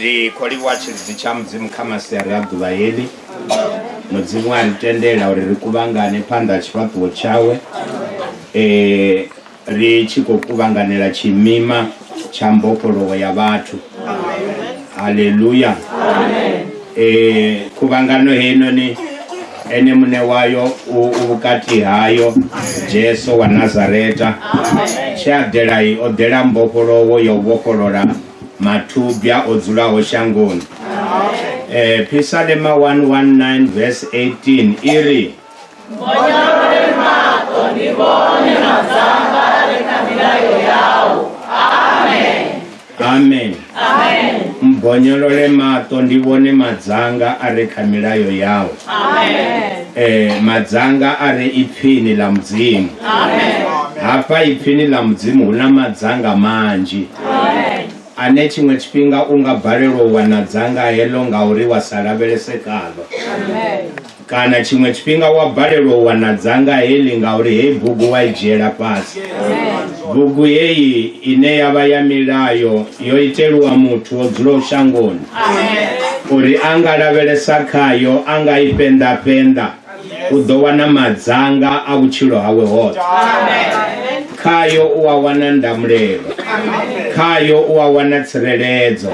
Ri khou livhuwa tshilidzi tsha Mudzimu kha masiari a ḓuvha heḽi. Mudzimu a ri tendela uri ri kuvhangane phanḓa ha tshifhaṱuwo tshawe e, ri tshi khou kuvhanganela tshimima tsha mbofholowo ya vhathu. Haleluya. Khuvhangano heinoni ene muṋe wayo u vhukati hayo, Jesu wa Nazareta. Tshe a ḓela o ḓela mbofholowo ya u vhofholola mathubya o dzulaho shangoni. Phisalema 119 verse 18 i ri, Mbonyolole maṱo ndi vhone madzanga a re kha milayo yau. Amen. Amen. Mbonyolole maṱo ndi vhone madzanga a re kha milayo yau. Amen. Madzanga a re ipfini ḽa Mudzimu. Amen. Hafha ipfini ḽa Mudzimu hu na madzanga manzhi. Amen. Ane tshiṅwe tshifhinga u nga balelwa u wana dzanga heḽo ngauri wa sa lavhelese khaḽo. Kana tshiṅwe tshifhinga wa balelwa u wana dzanga heḽi ngauri heyi bugu wa i dzhiela fhasi. Bugu heyi ine ya vha ya milayo yo itelwa muthu o dzulaho shangoni uri a nga lavhelesa khayo, a nga i fhenḓafhenḓa, u ḓo wana madzanga a vhutshilo hawe hoṱhe. Khayo u a wana ndamulelo, khayo u a wana tsireledzo,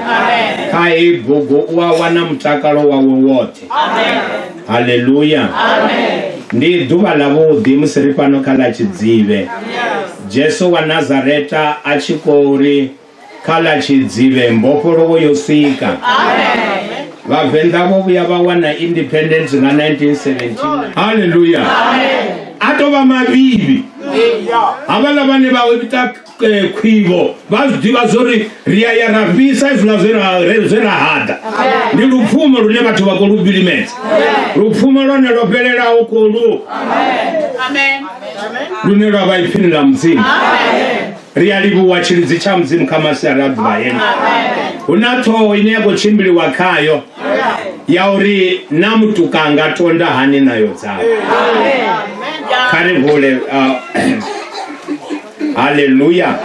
kha heyi bugu u a wana mutakalo wawe woṱhe. Haleluya. Ndi ḓuvha ḽa vhuḓi musi ri fhano kha ḽa Tshidzivhe. Jesu wa Nazareta a tshi khou ri kha ḽa Tshidzivhe mbofholowo yo swika. Vhavenḓa vho vhuya vha wana independence nga 1979. Haleluya. A to vha mavhivhi. Havhaḽa vhane vha ita khwivho vha zwi ḓivha zwori ri a ya ra fhisa hezwiḽa zwe ra haḓa. Ndi lupfumo lune vhathu vha khou lu vhilimedza. Lupfumo lwone lwo fhelelaho kholu lune lwa vha ipfini ḽa Mudzimu. Ri a livhuwa tshilidzi tsha Mudzimu kha masiari a ḓuvha heno. Hu na ṱhoho ine ya khou tshimbiliwa khayo ya uri na mutuka anga tonda hani nayo dzawe. Kha ri vule. Haleluya.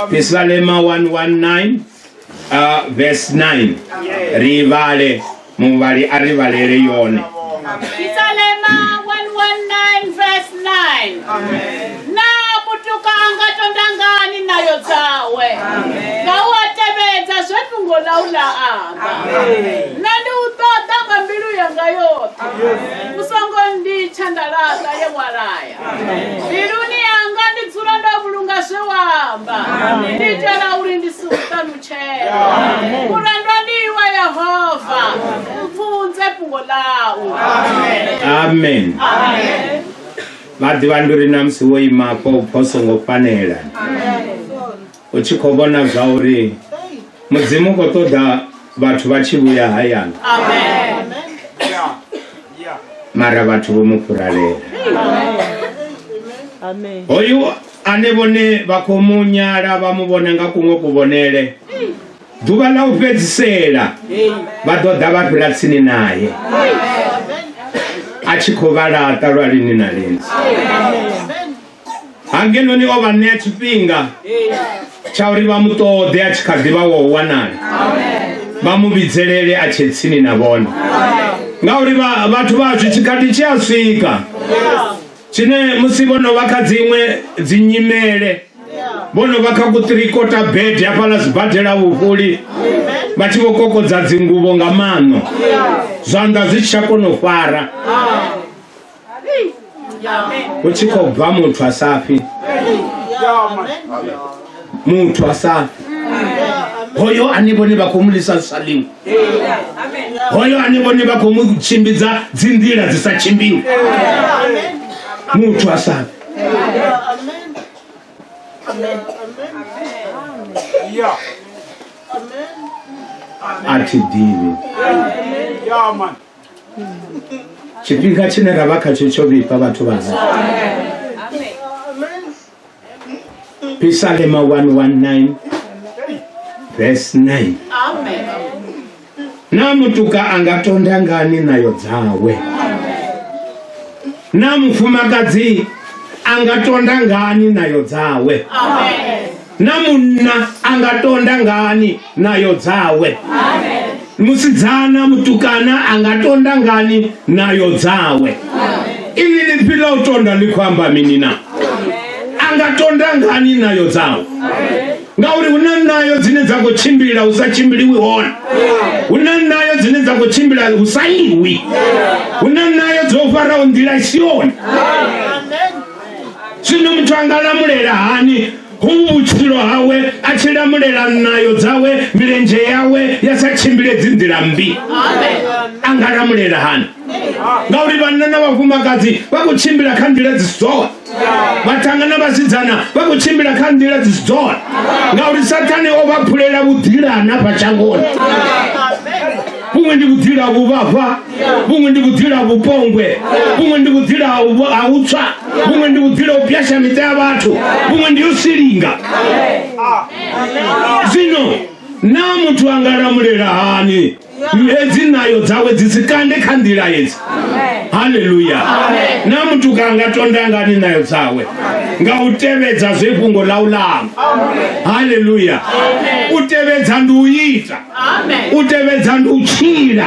Pisalema 119 verse 9. Ri vhale, muvhali a ri vhalele yone. Pisalema 119 verse 9. Na mutuka anga tonda ngani nayo dzawe, nga u a tevhedza zwe fhungo ḽau ḽa amba. Nṋe ndi u ṱoḓa nga mbilu yanga yoṱhe, u songo nditsha nda laṱa ye wa laya. Mbiluni yanga ndi dzula ndo vhulunga zwe wa amba, ndi itela uri ndi si u ṱanutshele. Murendwa ndi iwe Yehova, mpfunze fhungo ḽau. Amen. Vha ḓivha ndi uri na musi wo ima afho u pfa u songo fanela, u tshi khou vhona zwa uri Mudzimu u khou ṱoḓa vhathu vha tshi vhuya hayani. Mara vhathu vho mu furalela. Hoyu ane vhone vha khou mu nyala vha mu vhona nga kuṅwe kuvhonele, ḓuvha ḽa u fhedzisela vha ḓo ḓa vha fhira tsini naye a tshi khou vha laṱa lwa lini na lini. Hangenoni o vha ṋea tshifhinga tsha uri vha mu ṱoḓe a tshi kha ḓi vha wa u wanala, vha mu vhidzelele a tshe tsini na vhone, ngauri vhathu vhashu tshikhathi tshi a swika tshine musi vho no vha kha dziṅwe dzinyimele, vho no vha kha kutirikota bede hafhaḽa zwibadela vhufhuli, vha tshi vho kokodza dzinguvho nga maṋo, zwanḓa zwi tshi tsha kona u fara, hu tshi khou bva muthu a sa fi, muthu a sa fi. Hoyo ane vhone vha khou mu lisa zwi sa ḽiwi, hoyo ane vhone vha khou mu tshimbidza dzi nḓila dzi sa tshimbiwi, muthu a sa fi. A thi ḓivhi tshifhinga tshine ra vha khatsho tsho vhifha vhathu vha. Pisalema 119 verse 9. Na mutuka anga tonda ngani nayo dzawe, na mufumakadzi anga tonda ngani nayo dzawe, na munna anga tonda ngani nayo dzawe, musidzana mutukana anga tonda ngani nayo dzawe. Ili ḽipfi ḽa u tonda ḽi khou amba mini na? Anga tonda ngani nayo dzawe? Ngauri hu na nayo dzine dza khou tshimbila hu sa tshimbiliwi hone, hu na nayo dzine dzine dza khou tshimbila hu sa iwi. Hu na ṋayo dzo faraho nḓila i si yone. Zwino muthu a nga lamulela hani hu vhutshilo hawe a tshi lamulela ṋayo dzawe, milenzhe yawe ya sa tshimbile dzi nḓila mmbi? A nga lamulela hani? Ngauri vhanna na vhafumakadzi vha khou tshimbila kha nḓila dzi si dzone, vhaṱhanga na vhasidzana vha khou tshimbila kha nḓila dzi si dzone, ngauri Sathane o vha phulela vhuḓilana fha shangoni. Vhuṅwe ndi vhuḓila ha vhuvhafha, vhuṅwe ndi vhuḓila ha vhupongwe, vhuṅwe ndi vhuḓila ha u tswa, vhuṅwe ndi vhuḓila u pwasha miṱa ya vhathu, vhuṅwe ndi u silinga. Zwino na muthu a nga lamulela hani hedzi ṋayo dzawe dzi si kande kha nḓila hedzi? Haleluya. Na muthu ka nga tonda ngani ṋayo dzawe? Nga u tevhedza zwe fhungo ḽa u langa. Haleluya. U tevhedza ndi u ita, u tevhedza ndi u tshila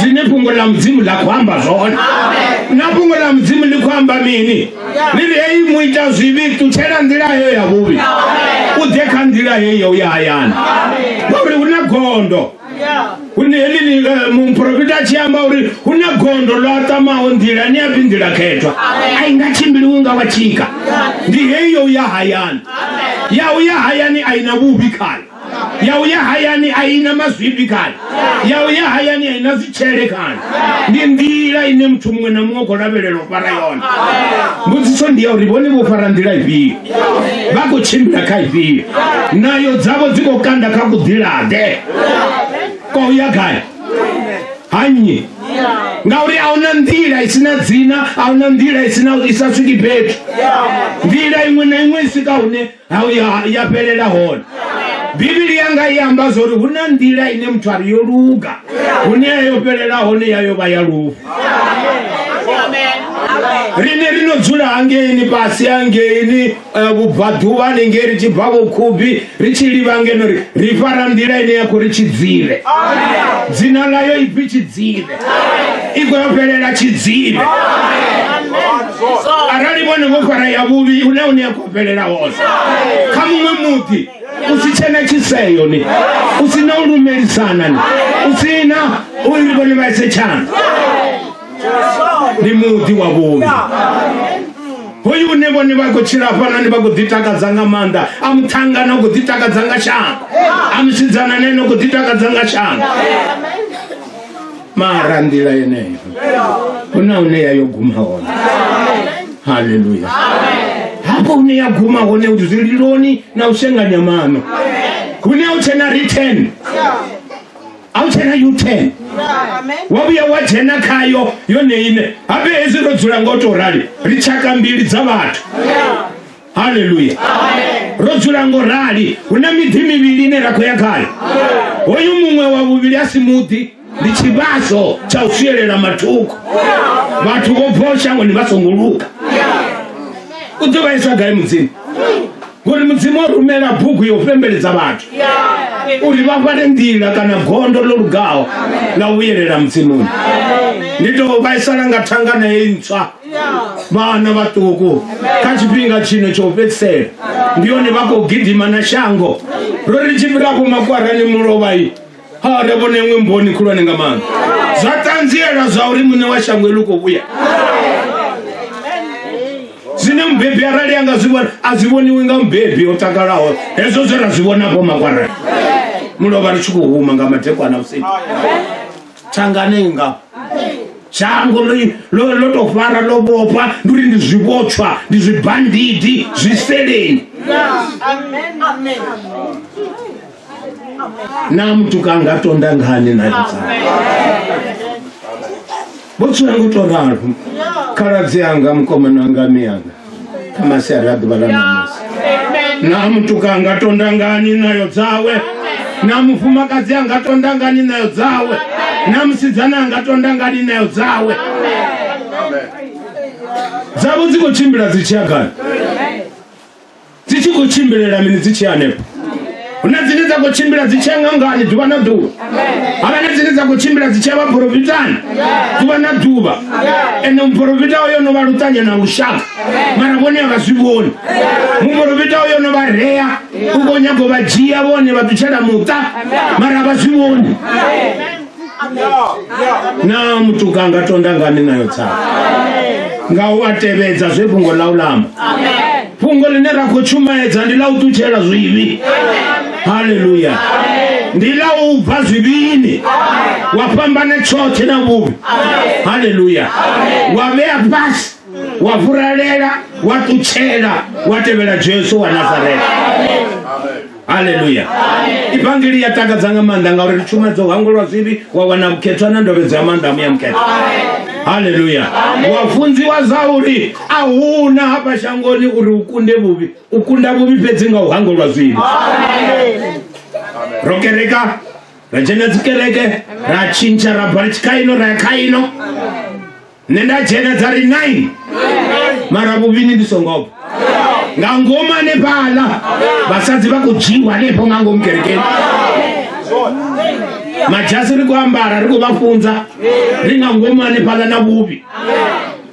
zwine fhungo ḽa Mudzimu ḽa khou amba zwone. Na fhungo ḽa Mudzimu ḽi khou amba mini? Ḽi ri hei muita zwivhi, ṱutshela nḓila heyo ya vhuvhi, u ḓe kha nḓila heyi ya u ya hayani, ngauri hu na gondo. Hune heḽi muprofita a tshi amba uri hu na gondo ḽo aṱamaho nḓila, ni a pfi nḓila khethwa, a i nga tshimbiliwi nga wa tshika. Ndi heyi yo u ya hayani. Ya u ya hayani a i na vhuvhi khayo. Ya u ya hayani a i na mazwifhi khayo. Ya u ya hayani a i na zwitshele khayo. Ndi nḓila ine muthu muṅwe na muṅwe u khou lavhelela u fara yone. Mbudziso ndi ya uri vhone vho fara nḓila ifhio, vha khou tshimbila kha ifhio, nayo dzavho dzi khou kanda kha kuḓilaḓe kwa u ya gai ha nnyi? Ngauri a huna nḓila i si na dzina, a huna nḓila i si na i sa swiki fhethu. Nḓila iṅwe na iṅwe i swika hune ya fhelela hone. Bivhili yanga i amba zwa uri hu na nḓila ine muthu a ri yo luga, hune ya yo fhelela hone ya yo vha ya lufu. Rine ri no dzula hangeini fhasi hangeini vhubvaḓuvha hanengei, ri tshi bva vhukhubi ri tshi livha ngeno, ri fara nḓila ine ya khou ri Tshidzivhe. Dzina ḽayo ipfi Tshidzivhe, i khou yo fhelela Tshidzivhe. Arali vhone vho fara ya vhuvhi, hune hune ya khou fhelela hone kha muṅwe muḓi u si tshena tshiseyo ni, u si na u lumelisana ni, u si na uri vhone vha ise tshanḓa, ndi muḓi wa vhuvhi hoyu une vhone vha khou tshila hafhanoni, vha khou ḓitakadza nga maanḓa. A muṱhangana u khou ḓitakadza nga shango, a musidzana na ene u khou ḓitakadza nga shango, mara nḓila yeneyo hu na hune ya yo guma hone. Haleluya. Hafho hune ya guma hone zwililoni na u shenganya maṋo, hune a u tshena return, a u tshena U-turn, wa vhuya wa dzhena khayo yone ine. Habe hezwi ro dzula nga u tou rali, ri tshaka mbili dza vhathu. Haleluya. Ro dzula ngo rali, hu na miḓi mivhili ine ra khou ya khayo. Hoyu muṅwe wa vhuvhili a si muḓi, ndi tshivhaso tsha u swielela mathuko. Vhathu vho bvaho shangoni vha songo luga. U ḓo vha isa gai Mudzimu? Ngori Mudzimu o rumela bugu ya u fhembeledza vhathu uri vha fhare nḓila kana gondo ḽo lugaho ḽa u vhuyelela Mudzimuni. Ndi tou vhaisala nga thangana heyi ntswa, vhana vhaṱuku kha tshifhinga tshino tsha u fhedzisela ndi yone vha khou gidima na shango. Ro ri tshi fhira afho makwarani mulovha, ha ri vhona iṅwe mboni khulwane nga maanḓa, zwa ṱanziela zwa uri muṋe wa shango iḽi u khou vhuya. Zwine mubebi arali a nga zwi vhona, a zwi vhoniwi nga mubebi o takalaho hezwo zwe ra zwi vhona afho makwarani mulovha ri tshi khou huma nga madekwana vhusiku. Thangane nga shango ḽo tou fara ḽo vhofha, ndi uri ndi zwivhotshwa, ndi zwibandidi zwiseleni. Na muthu ka nga tonda ngani na dza vho dzula ngo to ralo? Khaladzi anga, mukomana anga, miyanga, kha masiari a ḓuvha ḽa ṋamusi, na mutuka anga tonda ngani ṋayo dzawe? Na mufumakadzi anga tonda ngani ṋayo dzawe? Na musidzana anga tonda ngani ṋayo dzawe? Dzavho dzi khou tshimbila dzi tshi ya gai? Dzi tshi khou tshimbilela mini dzi tshi hanefho? Hu na dzine dza khou tshimbila dzi tshi ya ngangani ḓuvha na ḓuvha, havha na dzine dza khou tshimbila dzi tshi ya vhaporofitani ḓuvha na ḓuvha. Ende muporofita oyo no vha luṱanya na lushaka, mara vhone a vha zwi vhoni. Muporofita oyo no vha rea, u khou nyaga u vha dzhia vhone vha ṱutshela muṱa, mara a vha zwi vhoni. Na mutuka a nga tonda ngani ṋayo dzawe? Nga u a tevhedza zwe fhungo ḽa u lamba. Fhungo ḽine ra khou tshumaedza ndi ḽa u ṱutshela zwivhi. Haleluya. Ndi ḽa u bva zwivhini wa fhambana tshoṱhe na vhuvhi. Haleluya. Wa vhea fhasi wa furalela wa ṱutshela wa tevhela Jesu wa Nazareta. Haleluya. Ivangeli ya takadza nga maanḓa ngauri ri tshumedzo u hangwelwa zwivhi wa wana vhukhethwa na ndovhedzo ya maanḓa a muya mukhethwa. Haleluya. Wa funziwa zwa uri a huna hafha shangoni uri u kunde vhuvhi, u kunda vhuvhi fhedzi nga u hangwelwa zwivhi. Ro kereka, ra dzhena dzikereke, ra tshintsha ra bva kha ino ra ya kha ino. Nṋe nda dzhena dza ri 9 mara vhuvhini ndi songo bva nga ngomu hanefhaḽa vhasadzi vha khou dzhiwa hanefho nga ngomu kerekeni madzhasi ri khou ambara ri khou vha funza ri nga ngomu hanefhaḽa na vhuvhi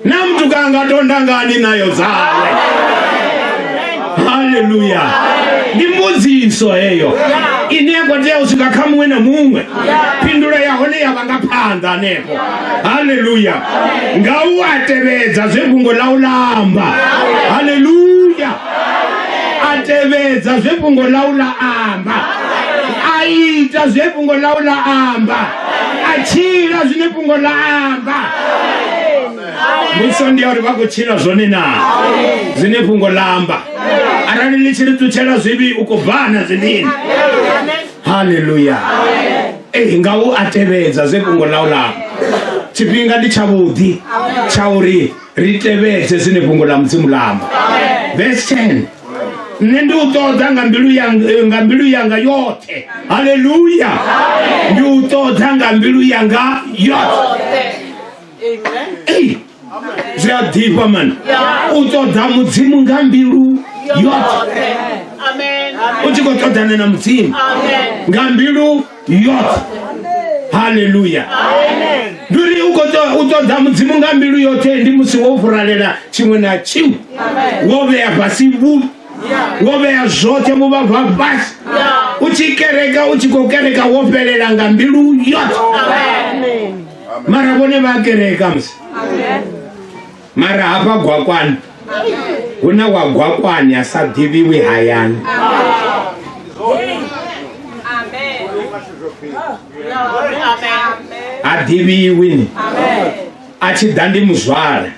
na mutuka anga tonda ngani nayo dzawe. Haleluya. Ndi mbudziso heyo ine ya khou tea u swika kha muṅwe na muṅwe, phindulo ya hone ya vha nga phanḓa hanefho. Haleluya. Nga u a tevhedza zwe fhungo ḽa u lamba. Haleluya. A tevhedza zwe fhungo ḽa u ḽa amba, a ita zwe fhungo ḽa u ḽa amba, a tshila zwine fhungo ḽa amba. Mbudziso ndi ya uri vha khou tshila zwone na zwine fhungo ḽa amba. Arali ḽi tshi ri ṱutshela zwivhi u khou bvana zwivhini. Haleluya. Ee, nga u a tevhedza zwe fhungo ḽa u ḽa amba. Tshifhinga ndi tshavhuḓi tsha uri ri tevhedze zwine fhungo ḽa Mudzimu ḽa amba. Verse 10. Nṋe ndi u ṱoḓa nga mbilu yanga, nga mbilu yanga yoṱhe. Haleluya. Ndi u ṱoḓa nga mbilu yanga yoṱhe. Ei, zwi a ḓifha mani u ṱoḓa Mudzimu nga mbilu yoṱhe, u tshi khou ṱoḓana na Mudzimu nga mbilu yoṱhe. Haleluya. Ndi uri u khou u ṱoḓa Mudzimu nga mbilu yoṱhe ndi musi wo furalela tshiṅwe na tshiṅwe, wo vhea fhasi vhuvhi, wo vhea zwoṱhe vhuvha fhasi, u tshi kereka, u tshi khou kereka wo fhelela nga mbilu yoṱhe. Mara vhone vha kereka musi, mara hafha gwakwani hu na wa gwakwani a sa ḓivhiwi hayani. A ḓivhiwi ni a tshi ḓa ndi muzwala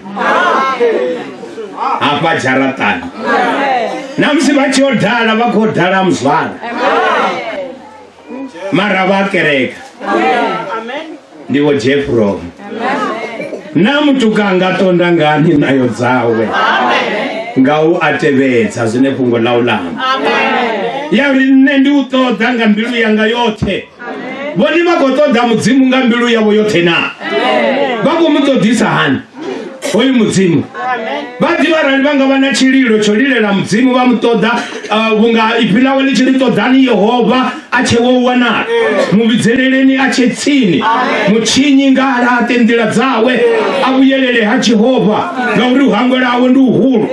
hafha dzharaṱani, na musi vha tshi yo dala vha khou dala muzwala, mara vha kereka ndi vho Jeffro. Na mutuka anga tonda ngani nayo dzawe? Nga u a tevhedza zwine fhungo ḽa u lamba ya uri nṋe ndi u ṱoḓa nga mbilu yanga yoṱhe. Vhone vha khou ṱoḓa Mudzimu nga mbilu yavho yoṱhe na vha khou mu ṱoḓisa hani hoyu Mudzimu? Vha ḓivha arali vha nga vha na tshililo tsho lilela Mudzimu vha mu ṱoḓa, vhunga ipfi ḽawe ḽi tshi ri ṱoḓani Yehova a tshe wo wanala, mu vhidzeleleni a tshe tsini. Mutshinyi nga a laṱe nḓila dzawe a vhuyelele ha Jehova, ngauri u hangwela hawe ndi uhulu.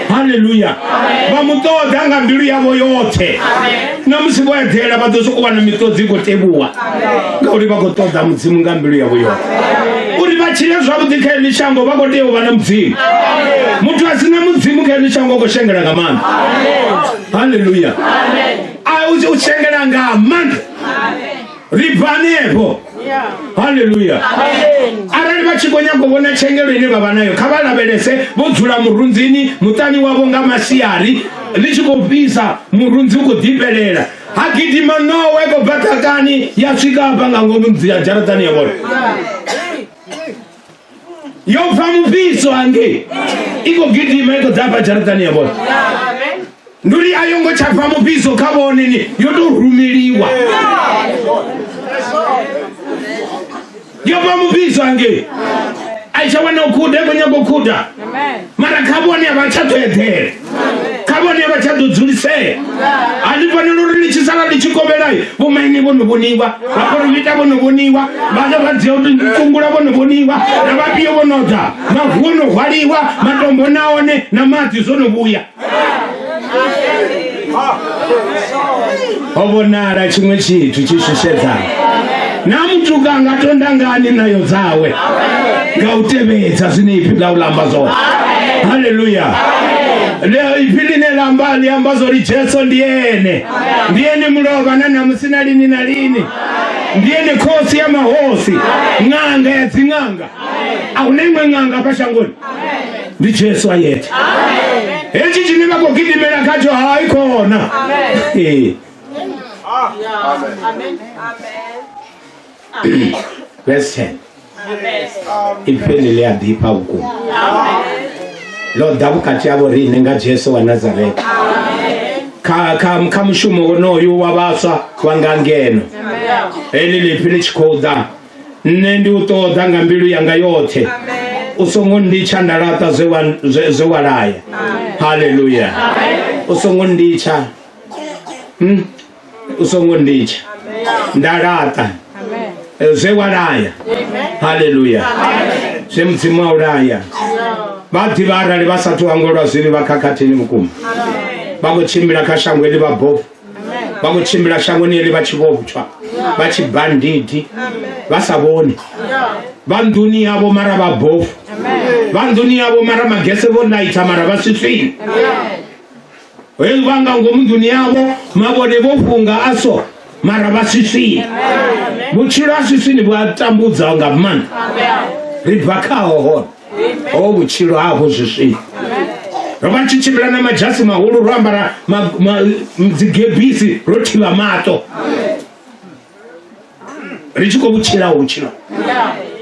Haleluya. Vha mu ṱoḓa nga mbilu yavho yoṱhe, na musi vho eḓela vha ḓo sokou wana miṱodzi i khou tevhuwa, ngauri vha khou ṱoḓa Mudzimu nga mbilu yavho yoṱhe. Uri vha tshile zwavhuḓi kha heḽi shango vha khou tea u vha na Mudzimu. Muthu a si na Mudzimu kha heḽi shango u khou shengela nga maanḓa. Haleluya. A u shengela nga maanḓa. Ri bva hanefho. Haleluya. Arali vha tshi khou nyaga u vhona tshengelo ine vha vha nayo, kha vha lavhelese vho dzula murunzini muṱani wavho nga masiari ḽi tshi khou fhisa, murunzi u khou ḓifhelela, ha gidima ṋowa i khou bva ḓakani ya swika hafha nga ngomu dzharaṱani ya vhone, yo pfa mufhiso hangei i khou gidima i khou ḓa hafha dzharaṱani ya vhone. Ndi uri a yo ngo tsha pfa mufhiso kha vhone ni, yo tou rumeliwa, yo pfa mufhiso hangei a i tsha wana u khuda, i khou nyaga u khuda, mara kha vhone a vha tsha ḓo eḓela, kha vhone a vha tsha ḓo dzulisea. A ḽi fanela uri ḽi tshi sala ḽi tshi kovhela, vhomaine vho no vhoniwa, vhaporofita vho no vhoniwa, vhaḽa vha dzia u tungula vho no vhoniwa, na vhafhio vho no ḓa, mavu o no hwaliwa, matombo na one na maḓi zwo no vhuya. Ho vhonala tshiṅwe tshithu tshi shushedzaho. Na mutuka a nga tonda ngani ṋayo dzawe? Nga u tevhedza zwine ipfi ḽa u ḽa amba zwone. Haleluya. Ipfi ḽine ḽa amba ḽi amba zwo ri Jesu ndi ene, ndi ene mulovha na ṋamusi na lini na lini, ndi ene khosi ya mahosi, ṅanga ya dziṅanga. A huna iṅwe ṅanga hafha shangoni, ndi Jesu a yethe. Hetshi tshine vha khou gidimela khatsho hai khona. Ee. Verse 10. Ipfi heḽi ḽi a ḓifha vhukuma, ḽo ḓa vhukati ha vhoriṋe nga Jesu wa Nazareta kha, kha, kha mushumo wonoyu wa vhaswa wa nga ngeno. Heḽi ḽipfi ḽi tshi khou ḓa, nṋe ndi u ṱoḓa nga mbilu yanga yoṱhe, u songo nditsha nda laṱa zwe wa, zwe, zwe wa laya. Haleluya. U songo nditsha, U songo nditsha nda laṱa zwe wa laya. Haleluya. Zwe Mudzimu a u laya, vha ḓivha arali vha sathu hangwelwa zwivhi vha khakhathini vhukuma. Vha khou tshimbila kha shango heḽi vha bofu, vha khou tshimbila shangoni heḽi vha tshi vhofhwa, vha tshi bandidi, vha sa vhoni. Vha nḓuni yavho mara vha bofu, vha nḓuni yavho mara magese vho laitha mara vha swiswini. Hezwi vha nga ngomu nḓuni yavho mavhone vho funga aso mara vha swiswini. Vhutshilo ha swiswini vhu a tambudza nga maanḓa. Ri bva khaho hone ho vhutshilo hafho swiswini. Ro vha tshi tshimbila na madzhasi mahulu, ro ambara dzigebisi, ro thivha maṱo, ri tshi khou vhutshila vhutshilo.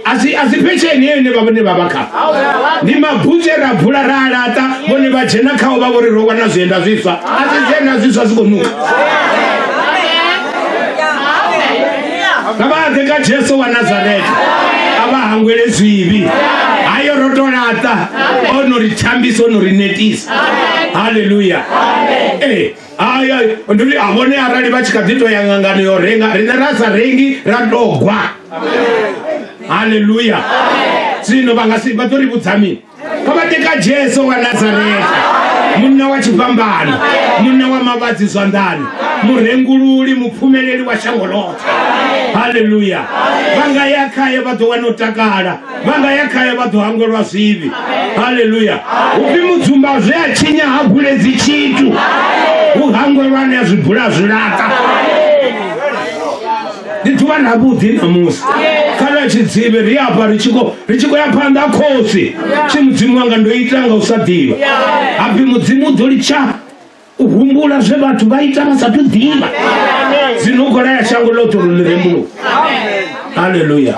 A si phesheni heyo ine vha vhone vha vha kha, ndi mabunzi e ra bvula ra a laṱa, vhone vha dzhena khao vha vhori ro wana zwienda zwiswa. A si zwienda zwiswa, zwi khou nukha. Nga vha ḓe kha Jesu wa Nazareta a vha hangwele zwivhi. Hayo ro to laṱa, o no ri thambisa, o no ri netisa. Haleluya. Ee. Aya ndi uri a vhone arali vha tshi kha ḓi to ya ṅangani yo renga, riṋe ra sa rengi ra dogwa. Haleluya. Zwino vha nga si vha ḓo ri vhudza mini? Kha vha ḓe kha Jesu wa Nazareta, munna wa tshifhambano, munna wa mavhadzi zwanḓani, murengululi, mupfumeleli wa shango ḽoṱhe. Haleluya. Vha nga ya khaye vha ḓo wana u takala, vha nga ya khaye vha ḓo hangwelwa zwivhi. Haleluya. Upfi mudzumba zwe a tshinya ha vuledzi tshithu, hu hangwelwa ane a zwi bula zwi laṱa. Ndi ḓuvha ḽavhuḓi ṋamusi kha ḽa tshidzivhe, ri afha ri tshi khou ya phanḓa khosi tshi Mudzimu wanga ndo ita nga u sa ḓivha. Hapfi Mudzimu u ḓo litsha u humbula zwe vhathu vha ita vha sathu ḓivha. Zwino u khou laya shango ḽoṱhe uri ḽi rembuluwe. Haleluya.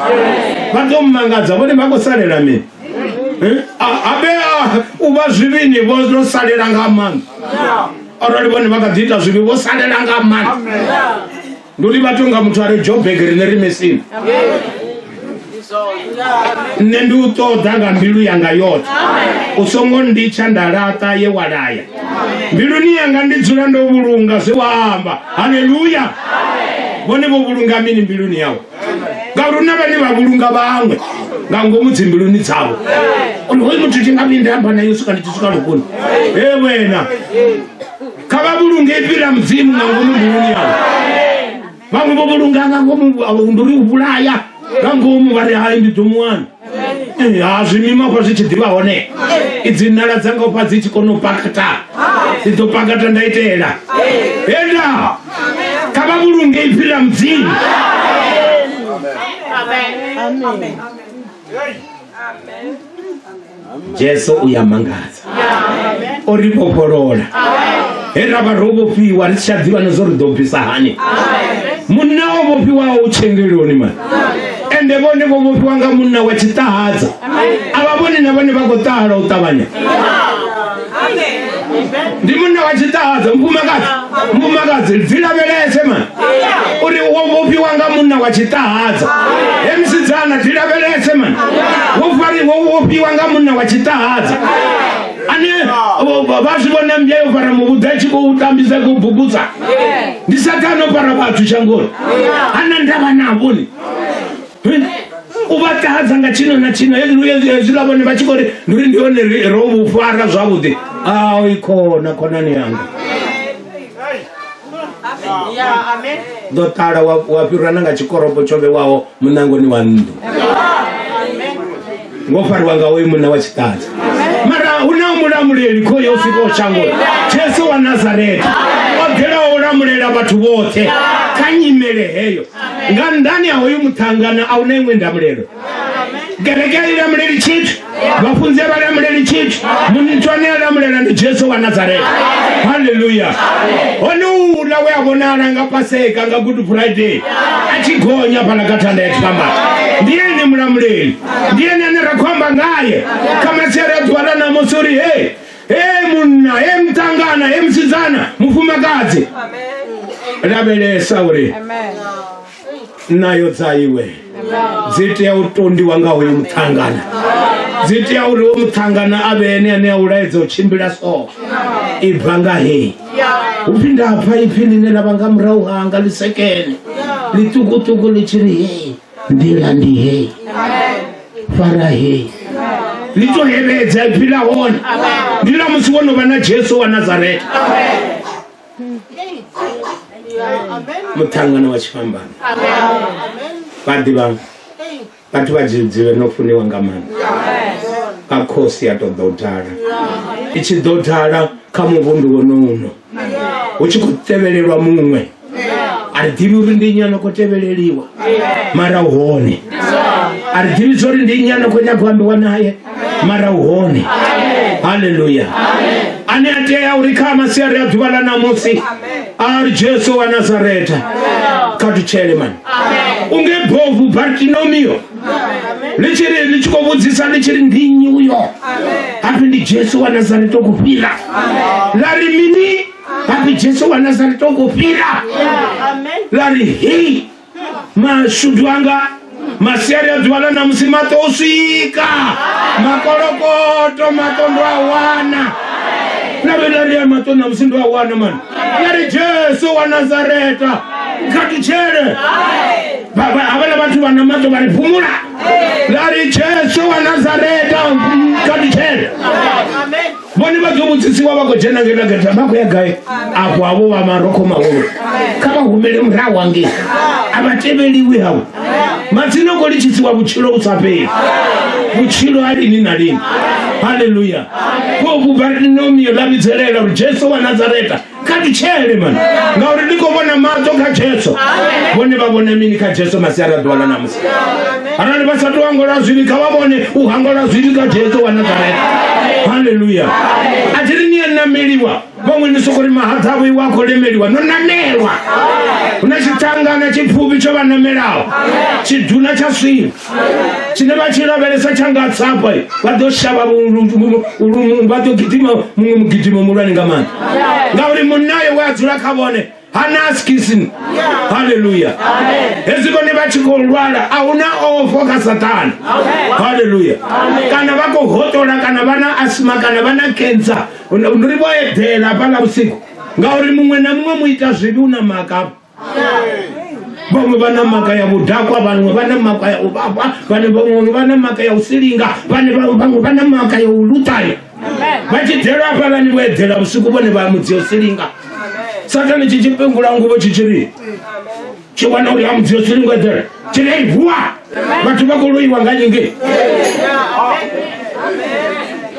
Vha ḓo mmangadza vhone vha khou salela mini? Habe u vha zwivhini vho ḓo salela nga maanḓa. Arali vhone vha kha ḓi ita zwivhi vho salela nga maanḓa. Ndi uri vha tonga muthu a re Joburg, riṋe ri Messina. Nṋe ndi u ṱoḓa nga mbilu yanga yoṱhe, u songo nditsha nda laṱa ye wa laya. Mbiluni yanga ndi dzula ndo vhulunga zwe wa amba. Haleluya. Vhone vho vhulunga mini mbiluni yavho? Ngauri hu na vhane vha vhulunga vhaṅwe nga ngomu dzimbiluni dzavho, uri hoyu muthu thi nga vhuyi nda amba naye u swika ndi tshi swika lufuni. He wena, kha vha vhulunge ipfi ḽa Mudzimu nga ngomu mbiluni yavho. Vhaṅwe vho vhulunga nga ngomu, ndi uri u vhulaya nga ngomu, vha ri hai ndi ḓo muwana. Ha zwimima fha zwi tshi ḓivha hone, idzi nala dzanga fha dzi tshi kona u pakata, ndi ḓo pakata nda itela henda. Kha vha vhulunge ipfi ḽa Mudzimu. Jesu u ya mangadza, o ri vhofholola he ra vha ro vhofhiwa ri si tsha ḓivha na zwo ri ḓo bvisa hani. Munna o vhofhiwaho u tshengeloni mani, ende vhone vho vhofhiwa nga munna wa tshiṱahadza. A vha vhoni na vhone vha khou ṱahala u ṱavhanya. Ndi munna wa tshiṱahadza. Mufumakadzi, mufumakadzi dzi lavhelese mani uri wo vhofhiwa nga munna wa tshiṱahadza. He musidzana, dzi lavhelese mani, wo vhofhiwa nga munna wa tshiṱahadza ane vha zwi vhona mmbya yo fara muvhuḓa i tshi khou tambisa, khou bubudza. Ndi Sathane o fara vhathu shangoni, ana ndavha navho ni u vha ṱahadza nga tshino na tshino. Hezwiḽa vhone vha tshi khou ri ndi uri ndi hone ro vhu fara zwavhuḓi. A i khona khonani yanga. Ḓo ṱala wa fhirwa na nga tshikoropo tsho vhewaho muṋangoni wa nnḓu. Ngo fariwa nga hoyu munna wa tshiṱadza. Mara hu na mulamuleli khoyo o swikaho shangoni, Jesu wa Nazareta, o ḓelaho u lamulela vhathu vhoṱhe kha nyimele heyo. Nga nnḓani ha hoyu muṱhangana a hu na iṅwe ndamulelo. Kereke a i lamuleli tshithu, vhafunzi a vha lamuleli tshithu, muthu ane a lamulela ndi Jesu wa Nazareta. Haleluya! Hone uḽa we a vhonala nga Paseka, nga Good Friday, a tshi gonya fhaḽa kha thanda ya tshifhambano, ndi ene mulamuleli, ndi ene ane ra khou amba ngaye kha masiari a ḓuvha ḽa ṋamusi uri he he munna, he muṱangana, he musidzana, mufumakadzi, lavhelesa uri nayo dza iwe dzi tea u tondiwa nga hoyo muṱhangana, dzi tea uri hoyo muṱhangana a vhe ene ane a u laedza u tshimbila so i bva nga hei. Upfi nda pfa ipfi ḽine ḽa vha nga murahu hanga ḽisekene ḽiṱukuṱuku ḽi tshi ri hei nḓila ndi hei, fara hei. Ḽi to hevhedza ipfi ḽa hone ndi ḽa musi wo no vha na Jesu wa Nazareta, muṱhangana wa tshifhambano. Vha ḓivha vhathu vha Tshidzivhe no funiwa nga maanḓa nga khosi ya ṱoḓa u dala, i tshi ḓo dala kha muvhundu wonouno hu tshi khou tevhelelwa muṅwe, a ri ḓivhi uri ndi nnyi a no khou tevheleliwa, mara u hone. A ri ḓivhi zwa uri ndi nnyi a no khou nyaga u ambiwa naye, mara u hone. Haleluya! Ane a tea uri kha masiari a ḓuvha ḽa ṋamusi a ri Jesu wa Nazareta khathutshele mani. Unge bovu Bartinomio ḽi tshi ri ḽi tshi khou vhudzisa ḽi tshi ri ndi nnyi uyo, hapfi ndi Jesu wa Nazareta u khou fhira. Ḽa ri mini? Hapfi Jesu wa Nazareta u khou fhira. Ḽa ri hei mashudu anga masiari a ḓuvha ḽa ṋamusi maṱo o swika makolokoto maṱo ndo a wana. Ḽa vhe ḽa ri a maṱo ṋamusi ndo a wana mani. Ḽa ri Jesu wa Nazareta khathutshele. Havhaḽa vhathu vha na maṱo vha ri fhumula. Ḽa ri Jesu wa Nazareta khathutshele. Vhone vha ḓo vhudzisiwa vha khou dzhena ngei na getha vha khou ya gai afho havho vha marokho mahulu, kha vha humele murahu hangei, a vha tevheliwi havho. Matsina u khou litshisiwa vhutshilo vhu sa fheli, vhutshilo ha lini na lini. Haleluya! Bovu Bartinomio ḽa vhidzelela uri Jesu wa Nazareta khathutshele mani, ngauri ndi khou vhona maṱo kha Jesu. Vhone vha vhona mini kha Jesu masiari a ḓuvha ḽa ṋamusi? Arali vha sa tou hangwelwa zwivhi, kha vha vhone u hangwelwa zwivhi kha Jesu wa Nazareta. Haleluya! A thi ri ni a nameliwa, vhaṅwe ni soko ri mahaḓa avho iwe a khou lemeliwa, no namelwa. Hu na tshiṱangana tshipfufhi tsho vha namelaho, tshiduna tsha swina tshine vha tshi lavhelesa tsha nga tsapa, vha ḓo shavha, vha ḓo gidima muṅwe mugidimo muhulwane nga maanḓa, ngauri munnayo we a dzula kha vhone hana askisini. Haleluya! Hezwi vhone vha tshi khou lwala, a hu na ofo kha Sathane. Haleluya! Kana vha khou hoṱola, kana vha na asma, kana vha na cancer, ndi ri vho eḓela hafhaḽa vhusiku, ngauri muṅwe na muṅwe muita zwivhi u na maka. Vhaṅwe vha na maka ya vhudakwa, vhaṅwe vha na maka ya u vhafha, vhaṅwe vha na maka ya u silinga, vhaṅwe vha na maka ya u luṱanya. Vha tshi ḓelwa hafhaḽani vho eḓela vhusiku, vhone vha mudzia u silinga. Sathane tshi tshi pengula nguvho tshi tshi ri tshi wana uri ha mudzia u silinga eḓela, tshi ri ei vuwa, vhathu vha khou loiwa nga nyingi.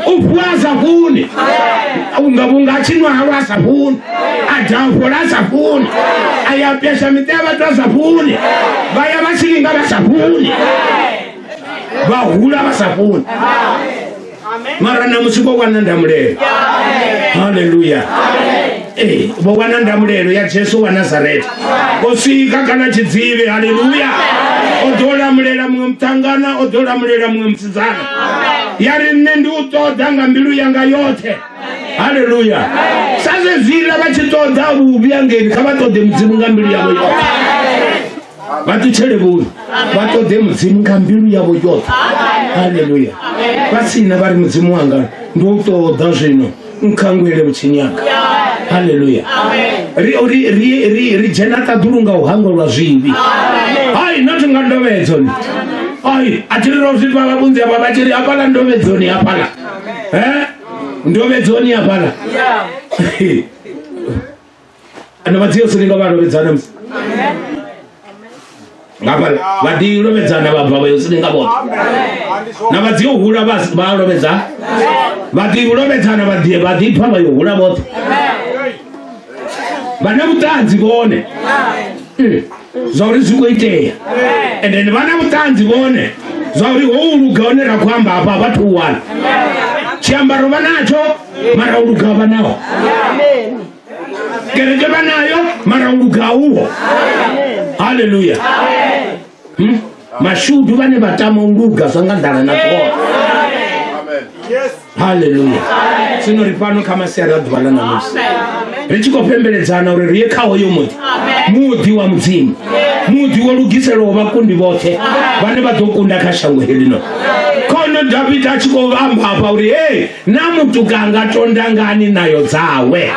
U vuwa a sa funi, unga vhunga a tshi nwa halwa a sa funi, a daha fola a sa funi, a ya pesha miṱa ya vhathu a sa funi, vha ya vha silinga vha sa funi, vha hula vha sa funi. Mara ṋamusi vho wana ndamulelo. Haleluya! Ee, vho wana ndamulelo ya Jesu wa Nazareta, o swika kana tshidzivhe. Haleluya! O ḓo lamulela muṅwe muṱangana, o ḓo lamulela muṅwe musidzana. Ya ri nṋe ndi u ṱoḓa nga mbilu yanga yoṱhe. Haleluya! Sa zwezwiḽa vha tshi ṱoḓa vhuvhi angeni, kha vha ṱoḓe Mudzimu nga mbilu yavho yoṱhe, vha ṱutshele vhuvhi, vha ṱoḓe Mudzimu nga mbilu yavho yoṱhe. Haleluya! Vha sina vha ri Mudzimu wanga ndi u ṱoḓa zwino, nkhangwele vhutshinyi hanga. Haleluya! Ri ri ri ri ri dzhena ṱaḓulu nga u hangwelwa zwivhi, hai not nga ndovhedzoni. Ai a thi ri ro zwi pfa vhunzi havha vha tshi ri hafhaḽa ndovhedzoni hafhaḽa, he ndovhedzoni hafhaḽa. Ano vha dzia silinga vha lovhedzana musi ngafhala vha ḓi lovhedzana vha bva vha yo silinga vhoṱhe na vha dzia u hula vha lovhedza vha ḓi lovhedzana vha ḓi vha ḓi pfa vha yo hula vhoṱhe vha na vhuṱanzi vhone zwa uri zwi khou itea ende vha na vhuṱanzi vhone zwa uri ho u luga hone ra khou amba hafha vha thu wana tshiambaro vha natsho mara u luga vha naho kereke vha nayo mara u luga uho haleluya. Mashudu vhane vha tama u luga zwa nga nḓala na ṱhoho. Haleluya. Zwino ri fhano kha masiari a ḓuvha ḽa ṋamusi ri tshi khou pembeledzana uri ri ye kha hoyo muḓi, muḓi wa Mudzimu, muḓi wo lugiselwaho vhakundi vhoṱhe vhane vha ḓo kunda kha shango heḽino. Khono Davida a tshi khou amba hafha uri hey, na mutuka anga tonda ngani nayo dzawe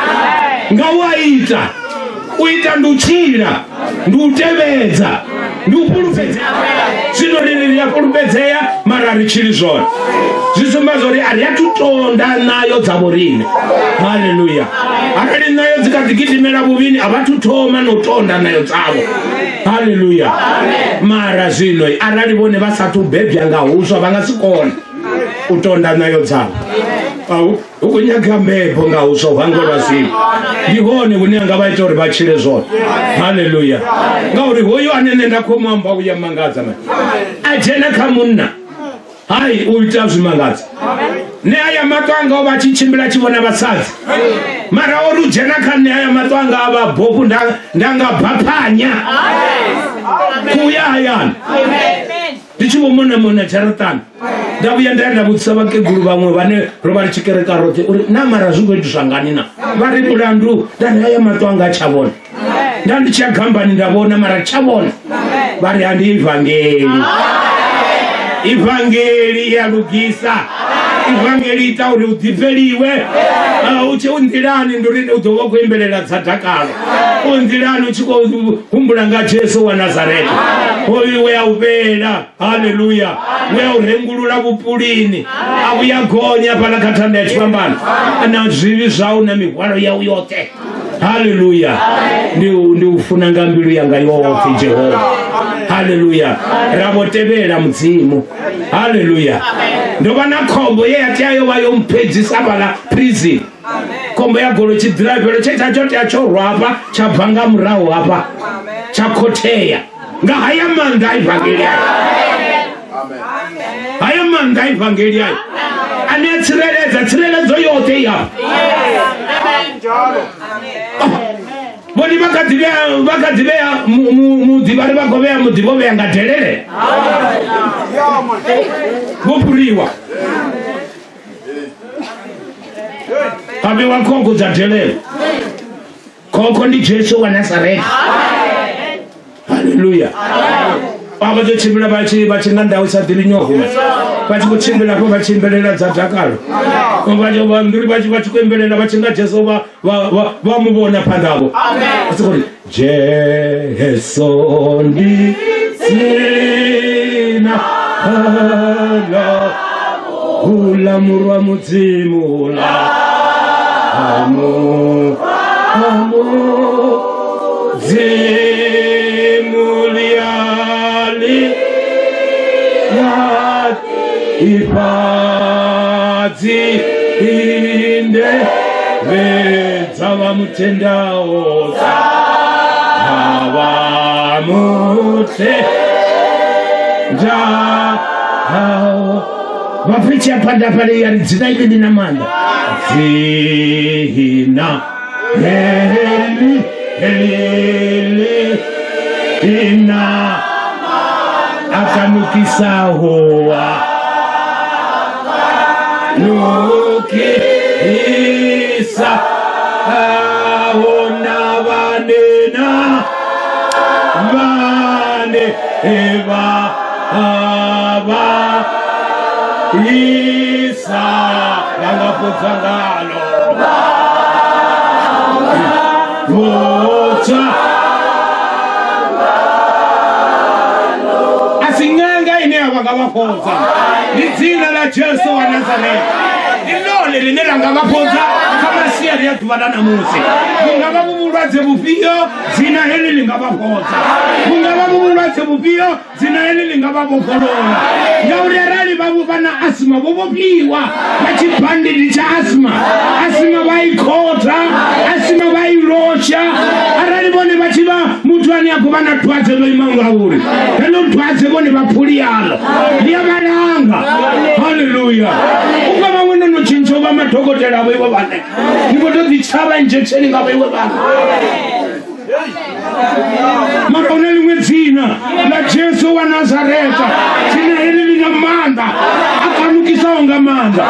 nga u a ita u ita ndi u tshila ndi u tevhedza ndi u fhulufhedzea. Zwino ri a fhulufhedzea mara ri tshili zwone zwi sumba zwa uri a ri athu tonda nayo dza vhoriṋe. Haleluya. Arali nayo dzi kha ḓi gidimela vhuvhini a vhathu thoma na u tonda nayo dzavho. Haleluya. Mara zwino arali vhone vha sathu bebya nga huswa vha nga si kone u tonda nayo dzavho. Hu khou nyaga mbebo nga huswa u hangwelwa zwivhi ndi hone hune anga vha ita uri vha tshile zwone. Haleluya. Ngauri hoyu ane nṋe nda khou mu amba u ya mangadza mani a dzhena kha munna hai u ita zwimangadza. Nṋe aya maṱo anga o vha tshi tshimbila tshi vhona vhasadzi mara ori u dzhena kha nṋe aya maṱo anga a vha bofu nda nga baphanya kuya hayani ndi tshi vho mona mona dzharaṱani nda vhuya nda ya nda vhudzisa vhakegulu vhaṅwe vhane ro vha ri tshi kereka roṱhe uri na mara zwi khou itiswa ngani na vha ri mulandu nda ri haya maṱo anga a tsha vhona nda ndi tshi ya gambani nda vhona mara tsha vhona vha ri andi ivangeli ivangeli ya lugisa ivangeli ita uri u ḓifheliwe u tshi u nḓilani ndi uri u ḓo vha u khou imbelela dza dakalo u nḓilani u tshi khou humbula nga Jesu wa Nazareta hoyu we a u fhela. Haleluya. We a u rengulula vhupulini a vhuya gonya fhaḽa kha thanda ya tshifhambano na zwivhi zwau na mihwalo yau yoṱhe. Haleluya. Ndi u funa nga mbilu yanga yoṱhe Jehova. Haleluya. Ra vho tevhela Mudzimu. Haleluya. Ndo vha na khombo ye ya tea yo vha yo mphedzisa fhaḽa prison. Khombo ya goloi tshiḓiraivelo tshe tsha tsho tea tsho rwa hafha tsha bva nga murahu hafha tsha khothea nga haya maanḓa a ivangeli ayo. Haya maanḓa a ivangeli ayo ane a tsireledza tsireledzo yoṱhe i hafha. Vhone vha kha ḓi vhea muḓi vha ri vha khou vhea muḓi vho vhea nga delele vho fhuriwa ha vhewa khokho dza delele. Khokho ndi Jesu wa Nazareta. Haleluya. Vha vha ḓo tshimbila vha tshi nga ndau sa ḓivhi nyofho vha tshi khou tshimbila afho vha tshi imbelela dza dakalo nduri vha tshi khou imbelela vha tshi nga Jesu vha mu vhona phanḓa havho. Vha tshi khou ri Jesu ndi dzina ḽa hula murwa Mudzimu ḽa Mudzimu ḽiali ḽa ifhadzi inde vhedza vha mutendaho vha mutendaho. Vha pfi ya phanḓa hafhaḽa ya ri dzina iḽi ḽi na maanḓa. Dzina heḽi ḽi na a kanukisaho a nukisa aho na vhane na vhane vha vha isa vha nga fhodza ngalo fhodza. A si ṅanga ine ya vha nga vha fhodza, ndi dzina ḽa Jesu wa Nazareta. Ndi ḽone ḽine ḽa nga vha fhodza kha masiari a ḓuvha ḽa ṋamusi. Vhu nga vha vhu vhulwadze vhufhio, dzina heḽi ḽi nga vha fhodza. Vhu nga vha vhu vhulwadze vhufhio, dzina heḽi ḽi nga vha vhofholola. Ngauri arali vha vha na asma vho vhofhiwa vha tshibandidi tsha asma, asma vha i khotha, asma vha i losha. Arali vhone vha tshi vha muthu ane a khou vha na dwadze ḽo imaho ngauri, heḽo dwadze vhone vha phuli yaḽo ḽi a vha langa. Haleluya! U nga vhaṅwe no no tshintsha u vha madokotela avho iwe vhaṋe, ni vho tou ḓitshavha injection nga vho iwe vhaṋe. Mara hu na ḽiṅwe dzina ḽa Jesu wa Nazareta, dzina heḽi ḽi na maanḓa a kanukisaho nga maanḓa.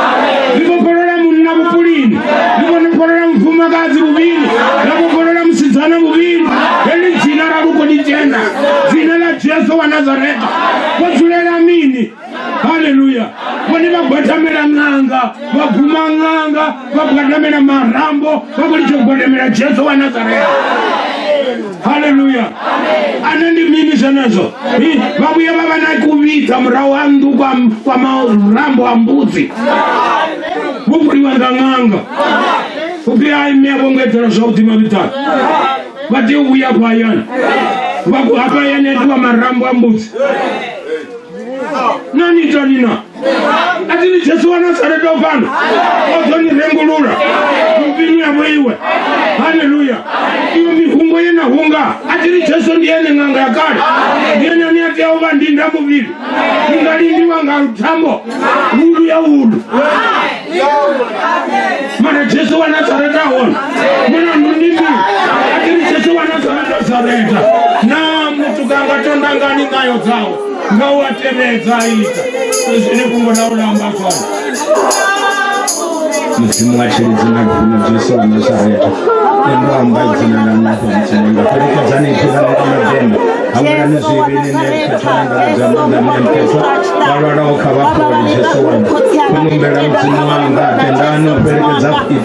Ḽi vhofholola munna vhupulini, ḽi vhofholola mufumakadzi vhuvhili, ḽa vhofholola musidzana vhuvhili. Heḽi dzina ra lu khou ḽi tenda, dzina ḽa Jesu wa Nazareta. Vho dzulela mini? Haleluya! Vhone vha gwadamela ṅanga, vha guma ṅanga, vha gwadamela marambo, vha khou litsha u gwadamela Jesu wa Nazareta. Haleluya! Ana ndi mini zwenezwo? Vha vhuya vha vha na kuvhidza murahu ha nnḓu kwa marambo a mbudzi, vho fhuriwa nga ṅanga. Upfi hai mme a vho ngo eḓela zwavhuḓi mavhiḓani, vha tea u vhuya afha hayani. Vha khou hafha hayani itiwa marambo a mbudzi. Na ni itani na? A thi ni Jesu wa Nazareta o fhano, o ḓo ni rengulula muvhini ya vhoiwe. Haleluya! Iyo mihungo ye na hunga, a thi ni Jesu ndi ene ṅanga ya kale, ndi ene ane a tea u vha ndinda muvhili, ni nga lindiwa nga luthambo wulu ya wulu. Mara Jesu wa Nazareta hone mulandu ndi mini? A thi ni Jesu wa Nazareta na muthu nga tonda ngani ṋayo dzawe nga u a tevhedza a ita zwine fhungo ḽa u lamba zwone. Mudzimu wa tshilidzi na bvumo Jesu wa Nazareta, nṋe ndo amba dzina ḽa nafha Mudzimu wanga, fhelekedzani ipfi ḽaṋu nga maḓembe, hangwelani zwivhi ni ṋee vhukhethwa na ndala dza maanḓa Muya Mukhethwa, vha lwalaho kha vha fhole Jesu wanga. Khou humbela Mudzimu wanga, tendani u fhelekedza ipfi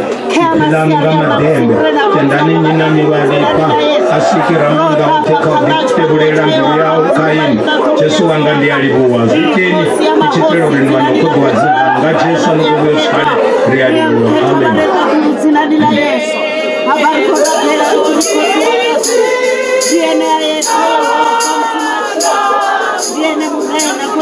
ḽaṋu nga maḓembe, tendani nnyi na nnyi vha lifha, a swiki Ramaanḓaoṱhe kha u ḓitevhulela mbilu yau kha inwi. Jesu wanga ndi a livhuwa, zwi iteni ni tshi itela uri ni wane u khoḓiwa dzina ḽaṋu. Nga Jesu no khou vhuya swikale, ri a livhuwa. Amen. Dzinani ḽa Yesu. Hafha ri khou rabela ri tshi ri khotsi